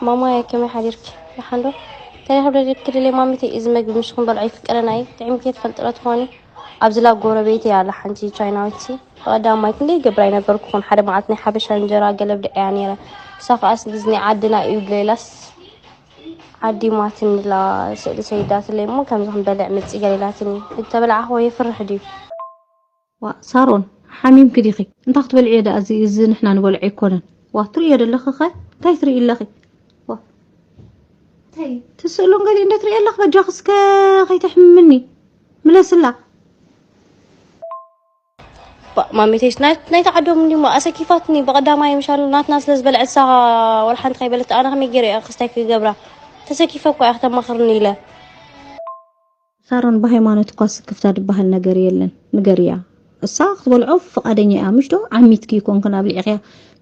ማማየ፣ ከመይ ሓዲርኪ? ደሓን ዶ? እንታይ ክብለልኪ ደልየ ማሚተይ፣ እዚ መግቢ ምሽ ክንበልዖ ኣይፍቀደና እዩ። ጥዒምኪ ትፈልጢ ዶ ትኾኒ? ኣብዚ ላብ ጎረቤተይ ኣላ ሓንቲ ቻይናዊት፣ ብቐዳማይ ክንደይ ይገብራ ኣይነበርኩኹን። ሓደ መዓልቲ ናይ ሓበሻ እንጀራ ገለ ብልዐያ ነይረ። ንሳ ከኣ እዚ ናይ ዓድና እዩ ኢላስ ዓዲማትንላ፣ ስእሊ ሰይዳትለይ እሞ ከምዚ ክንበልዕ ምጺ ገለ ኢላትኒ። ተበላዕኽዎ የፍርሕ ድዩ? ዋ ሳሮን፣ ሓሚምኪ ዲኺ? እንታይ ክትበልዕዮ ደኣ፣ እዚ እዚ ንሕና ንበልዖ ኣይኮነን። ዋ ትርእዮ ደለኺ ኸ? እንታይ ትርኢ ኣለኺ? ዋ እንታይ ትስእሉን ገሊኡ እንደ ትርእዮ ኣለኺ? በጃኺ እስከ ከይተሕምምኒ ምለስላ። ባ- ማሚተይስ ናይ- ናይቲ ዓዶም እንዲሞ ኣሰኪፋትኒ። ብቐዳማይ ምሻሉ ናትና ስለ ዝበልዐት ንሳ ወላ ሓንቲ ከይበለት ኣነ ከመይ ገይረ እየ ክስታይ ክገብራ? ተሰኪፈ እኮ እያ ክተማኽርኒ ኢለ። ሳሮን፣ ብሃይማኖት እኳ ስክፍታ ዝበሃል ነገር የለን። ንገርያ። እሳ ክትበልዖ ፍቓደኛ እያ፣ ምሽ ዶ? ዓሚትኪ ይኮንክን ኣብሊዕኽያ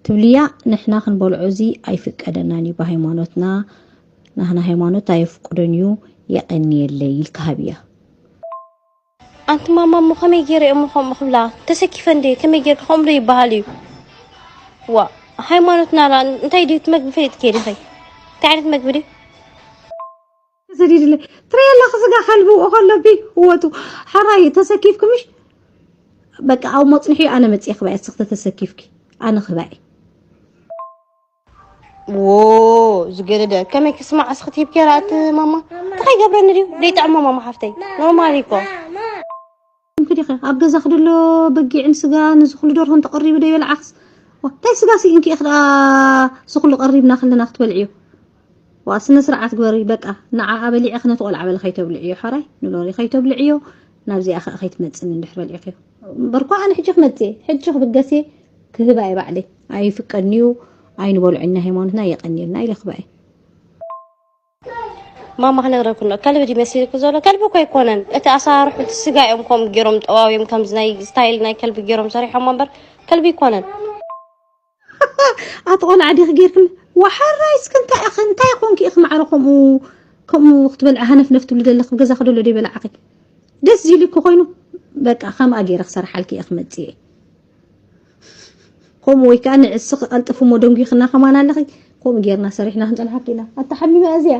ትብልያ፣ ንሕና ክንበልዖ እዚ ኣይፍቀደናን እዩ ብሃይማኖትና፣ ናህና ሃይማኖት ኣየፍቅዶን እዩ፣ የቐንየለይ ኢልካ ሃብያ። ኣንቲ ማማ እሞ ከመይ ገይረ እሞ ከምኡ ክብላ? ተሰኪፈ እንዴ? ከመይ ጌርካ ከምኡ ዶ ይበሃል እዩ? ዋ ሃይማኖትና ላ እንታይ ድዩ? እቲ መግቢ ፈሊጥኪ ዲኺ? እንታይ ዓይነት መግቢ ድዩ? ተሰዲድለ ትሪኢ ኣለኺ፣ ስጋ ከልቢ ውኦ ከሎ ቢ ህወቱ ሓራይ ተሰኪፍኪ ምሽ? በቃ ኣብ መጽንሒ ኣነ መጽየ ክባኤ፣ ስኽተ ተሰኪፍኪ ኣነ ክባኤ። ዎ ዝገደደ ከመይ ክስማዕ እስኽቲ ሂብኪ ራእቲ ማማ እንታይ ገብረኒ ድዩ ደይጥዕሞ ማማ ሓፍተይ ኖርማል እኮ። እንክዲኸ ኣብ ገዛ ክደሎ በጊዕን ስጋ ንዝኹሉ ደርሆን ተቐሪቡ ዶ ይበልዓኽስ? ዋ እንታይ ስጋ ስኢንኪ ኢኽ ደኣ ዝኹሉ ቀሪብና ከለና ክትበልዕዮ? ዋ ስነ ስርዓት ግበሪ በቃ። ንዓኣ በሊዕኺ ነቲ ቆልዓ በሊ ከይተብልዕዮ ሓራይ ንሎሪ ከይተብልዕዮ። ናብዚኣ ከኣ ከይትመጽኒ እንድሕር በሊዕክዮ። እምበርኳ ኣነ ሕጂ ክመጽእ እየ፣ ሕጂ ክብገስ እየ፣ ክህባ እየ ባዕለይ። ኣይፍቀድንዩ፣ ኣይንበልዖ ኢና፣ ሃይማኖትና የቐንየልና ኢለ ክህባ እየ። ማማ ክነግረኩ እንዶ ከልቢ ድዩ መሲልኩ ዘሎ? ከልቢ እኮ ኣይኮነን። እቲ ኣሰራርሑ እቲ ስጋ እዮም ከምኡ ገይሮም ጠዋውዮም ከምዚ ናይ ስታይል ናይ ከልቢ ገይሮም ሰሪሖሞ እምበር ከልቢ ኣይኮነን። ኣቲ ቆልዓ ዲኺ ጌርክን? ዋሓራይ እስኪ እንታይ ኢኺ እንታይ ኮንኪ ኢኺ ማዕረ ከምኡ ከምኡ ክትበልዒ ሃነፍነፍ ትብሊ ዘለኺ? ገዛ ክደሎ ዶ ይበልዓኺ? ደስ ዝኢልኪ ኮይኑ በቃ ከምኣ ገይረ ክሰርሓልኪ እየ ክመጽእ እየ። ከምኡ ወይ ከዓ ንዕሲ ክቐልጥፍ እሞ ደንጒኽና ከማን ኣለኺ። ከምኡ ጌርና ሰሪሕና ክንጸንሓኪ ኢና። ኣታ ሓሚማ እዚኣ።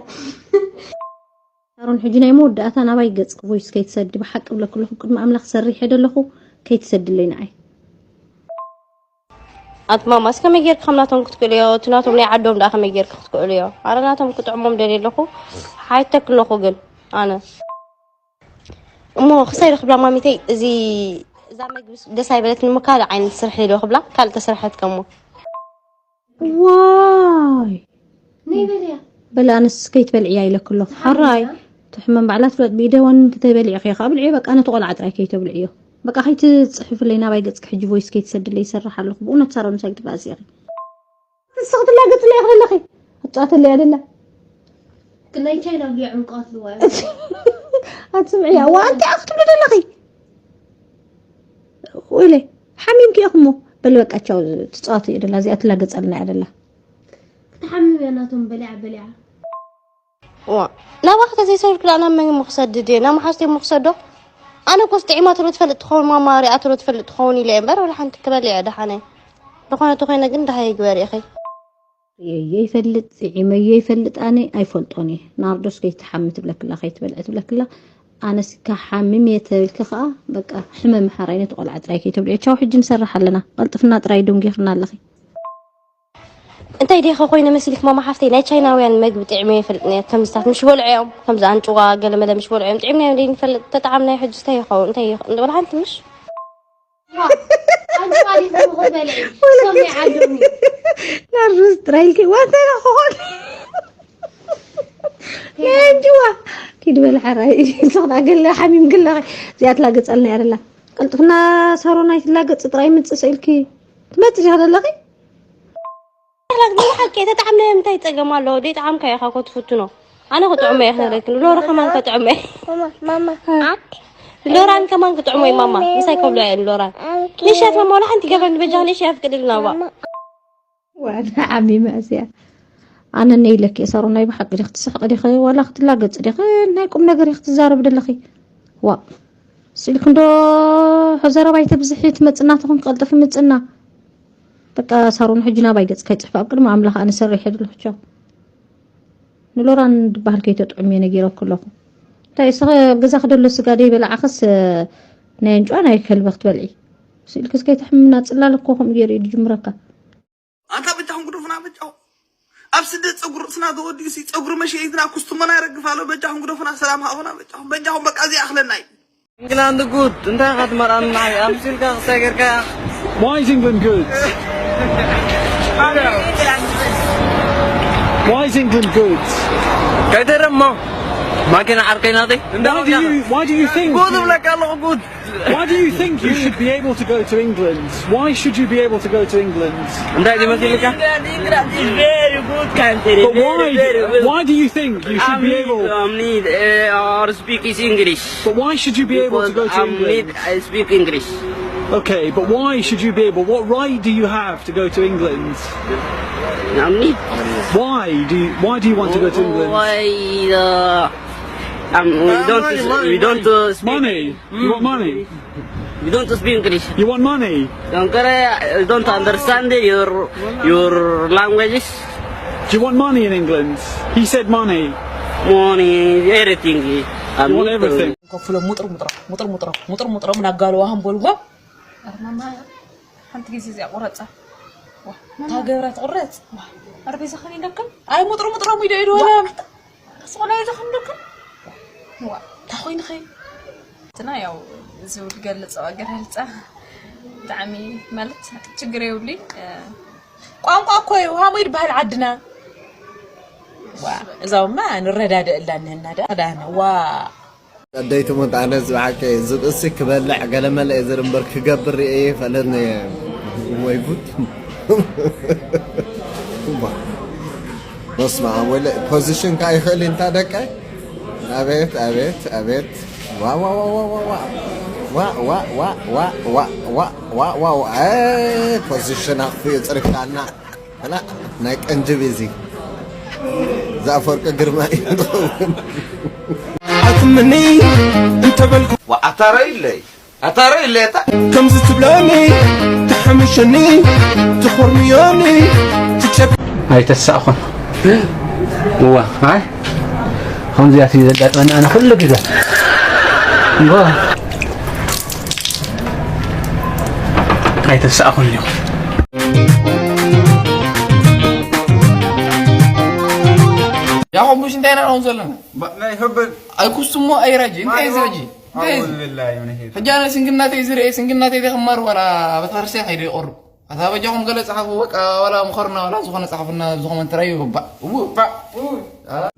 ሳሮን ሕጂ ናይ መወዳእታ ናባይ ገጽኪ ቮይስ ከይትሰዲ ብሓቂ ብለኪ ኣለኹ ቅድሚ ኣምላኽ ሰሪሐ ደለኹ ከይትሰድለይ ንዓይ። ኣቲ ማማስ ከመይ ጌርኪ ከም ናቶም ክትክእልዮ? እቲ ናቶም ናይ ዓዶም ደኣ ከመይ ጌርኪ ክትክእልዮ? ኣረ ናቶም ክጥዕሞም ደልየ ኣለኹ ሓይተኪ ኣለኹ ግን ኣነ እሞ ክሳይ ረኽብላ ማሚተይ እዚ እዛ መግቢ ደስ ኣይበለትኒ እሞ ካልእ ዓይነት ስርሒ ዶ ክብላ ካልእ ተሰርሐት ከሞ። ዋይ ነይ በልያ። በላ ኣነስ ከይትበልዕያ ኢለኪ ኣለኹ ሓራይ ትሕመም ባዕላ ትፍለጥ ብኢደወን ክተይበሊዕኺ ካብ ብልዕዮ በቃ ነቲ ቆልዓ ጥራይ ከይተብልዕዮ በቃ ከይትፅሕፍለይ ናባይ ገፅኪ ሕጂ ቮይስ ከይትሰድለይ ይሰርሕ ኣለኹ ብእውነት ሳሮን ምሳይ ክትባእሲ ኢኺ ንስኺ ትላገፅለይ ኢኺ ዘለኺ ኣጫወተለይ ኣደላ ናይ ቻይና ብልያ ዕምቋት ልዋ ኣትስምዕያ ዋንቲ ኣኽትብሉ ዘለኺ ወይለ ሓሚምኪ ኢኹሞ በል በቃ ቻው ትፃወቱ እየ ደላ እዚኣ ትላገፀልና እያ ደላ ክትሓምም እያ ናቶም በሊዓ በሊዓ ዋ ናባኺ ተዘይሰልኩ ደኣ ናብ መን እሞ ክሰድድ እየ ናብ መሓዝተይ እሞ ክሰዶ ኣነ ኮስ ጥዒማትሎ ትፈልጥ ትኸውን ማማ ሪኣትሎ ትፈልጥ ትኸውን ኢለ እየ እምበር ወላ ሓንቲ ክበልዕ እየ ደሓነ ዝኾነ ተኾይነ ግን ደሃይ ይግበር ኢኺ ርእየዮ ይፈልጥ ጥዒመዮ ይፈልጥ ኣነ ኣይፈልጦን እየ ናርዶስ ከይትሓሚ ትብለክላ ከይትበልዕ ትብለክላ ኣነስ ክሓምም እየ ተብልኪ ከዓ በቃ ሕመሚ ሓራይ ነቲ ቆልዓ ጥራይ ከይተብልዕዮ ቻው ሕጂ ንሰርሕ ኣለና ቀልጥፍና ጥራይ ደንጒኽና ኣለኺ እንታይ ዲኺ ኮይነ መሲልኪ ማማ ሓፍተይ ናይ ቻይናውያን መግቢ ጥዒመዮ ይፈልጥ ነይረ ከምዝታት ምሽ በልዖ እዮም ከምዚ ኣንጭዋ ገለመለ ምሽ በልዖ እዮም ጥዒምናዮ ደይንፈልጥ ተጠዓምናዮ ሕጂ እንታይ ይኸውን እንታይ ይኸውን ወላ ሓንቲ ምሽ ናርዱስ ጥራይ ኢልኪ ዋንታይ ክኾን ናይ ኣንጭዋ ኪድ በል ሓራይ ንስኽና ገለ ሓሚም ግለኺ እዚኣ ትላገፀልና እያ ደላ ቀልጥፍና ሳሮን ኣይትላገፂ ጥራይ ምፅእ ስኢልኪ ትመፅእ ዲኻ ዘለኺ ሓቂ ተጣዕምናዮ እንታይ ፀገም ኣለዎ ደይ ጣዕምካ ኢኻ ኮ ትፍትኖ ኣነ ክጥዕሞ እየ ክነግረኪ ሎራ ከማን ከጥዕሞ እየ ማማ ማማ ኣክ ሎራን ከማን ክጥዕሞ እዩ ማማ ምሳይ ከብሎ እየ ሎራን ንሻት ማማ ወላ ሓንቲ ገበን በጃ ንሽ ኣፍቅድልና ባ ዋና ዓሚመ እዚኣ ኣነ ነይ ኢለኪ እየ ሳሮን ናይ ብሓቂ ዲኺ ትስሕቂ ዲኺ ዋላ ክትላገፂ ዲኺ ናይ ቁም ነገር ኢኺ ትዛረቢ ደለኺ ዋእ ስኢልኪ እንዶ ዘረባ ኣይተብዝሒ ትመፅና ተኾንኪ ቀልጥፊ ምፅና በቃ ሳሮን ሕጂ ናባይ ገፅኪ ኣይፅሕፊ ኣብ ቅድሚ ኣምላኽ ኣነ ሰሪሐ ደለኹ ቻው ንሎራን ድበሃል ከይተጥዕምዮ ነጊረኩ ኣለኹ። እንታይ እስኸ ኣብ ገዛ ክደሎ ስጋ ደይበላዕኽስ፣ ናይ ኣንጭዋ ናይ ከልቢ ክትበልዒ? ስኢልክስ ከይተሕምምና፣ ጽላል እኮ ከምኡ ገይሩ እዩ ዝጅምረካ። ኣንታ በጃኹም ግደፉና፣ በጃኹም። ኣብ ስደት ጸጉሪ ርእስና ተወዲኡ ሲ፣ ጸጉሪ መሸይትና ኩስትሞና ይረግፍ ኣሎ። በጃኹም ግደፉና፣ ሰላም ሃቡና፣ በጃኹም፣ በጃኹም፣ በቃ እዚ ይኣኽለና እዩ። ኢንግላንድ ጉድ እንታይ ኢኻ ትመርኣና? ኣምሲልካ ክሳይ ጌርካ። Why is England good? Why is England good? ከይተደሞ ማኪና ዓርከይ ናተይ። Why do you why do you think ጉድ ብለካ ኣለኹ ጉድ። Why do you think you should be able to go to England? Why should you be able to go to England? እንታይ ዝመስልካ? England, England is very good country. But why Very, very good. why do you think you should be able Amnid, Amnid, uh, or speak is English. But why should you be able to go to Amnid, England? I speak English. Okay, but why should you be able? What right do you have to go to England? Amnid. Why do you why do you want to go to England? Why uh, um, we don't we don't uh, speak Money. You want money? We don't speak English. You want money? Don't care, I don't understand your your languages. Do you want money in England? He said money. Money, everything. You want everything. ከፍሎም ሙጥር ሙጥሮም ሙጥር ሙጥሮም ሙጥር ሙጥሮም ናጋለዋ ሃምቦልጓ ማማ ሓንቲ ግዜ እዚኣ ቁረፃ። እታ ገብራ ትቁረፅ ኣርቤዛ ከን ይለክም ኣይ ሙጥር ሙጥሮም ኢዶ ኢዶ ወላ ስቆላ ይዘ ክንደክም ዋ እንታይ ኮይንኺ? እንትና ያው ዝብል ገልፀ ገላልፃ ብጣዕሚ ማለት ችግር የብሉይ። ቋንቋ እኮ እዩ ሃሞ ይድበሃል ዓድና። ዋ እዛውማ ንረዳደእላ እኒሀና ዳ ዳና ዋ ኣደይ ትሙት ኣነስ ብሓቂ ዝብእሲ ክበልዕ ገለመለ እየ ዝር እምበር ክገብር ርእየ ይፈልጥን እየ። ወይ ጉድ። በስመ ኣብ ወለ ፖዚሽን ከ ኣይኽእል እንታ ደቀ ኣቤት ኣቤት ኣቤት ዋዋዋዋዋዋዋዋዋዋዋዋዋዋዋ ፖዚሽን ኣኽፍኡ ጽሪፍካና። ኣላ ናይ ቀንጅብ እዚ ዝኣፈወርቂ ግርማ እዩ ዝኸውን። ኣትምኒ እንተበልኩ ኣታረይለይ ኣታረይለይ እታ ከምዚ ትብለኒ ትሓምሸኒ ትኾርምዮኒ ትጨብ ኣይተሳእኹን እዋ ኣይ ከምዚኣት እዩ ዘጋጥመኒ ኣነ ኩሉ ግዜ እዋ ኣይተሳእኹን እዩ ያኾምቡሽ እንታይ ኢና ንኸውን ዘለና ኣይኩስሞ ኣይራጂ እንታይ እዚ ሕጂ እንታይ እዚ ሕጂ ኣነ ስንግናተይ ዝርኤ ስንግናተይ ደክማር ዋላ ቤተክርስትያን ከይደ ይቆርብ ኣታ በጃኹም ገለ ጸሓፉ በቃ ዋላ ምኸርና ዋላ ዝኾነ ጸሓፉና ዝኾነ ትራዩ ባእ ባእ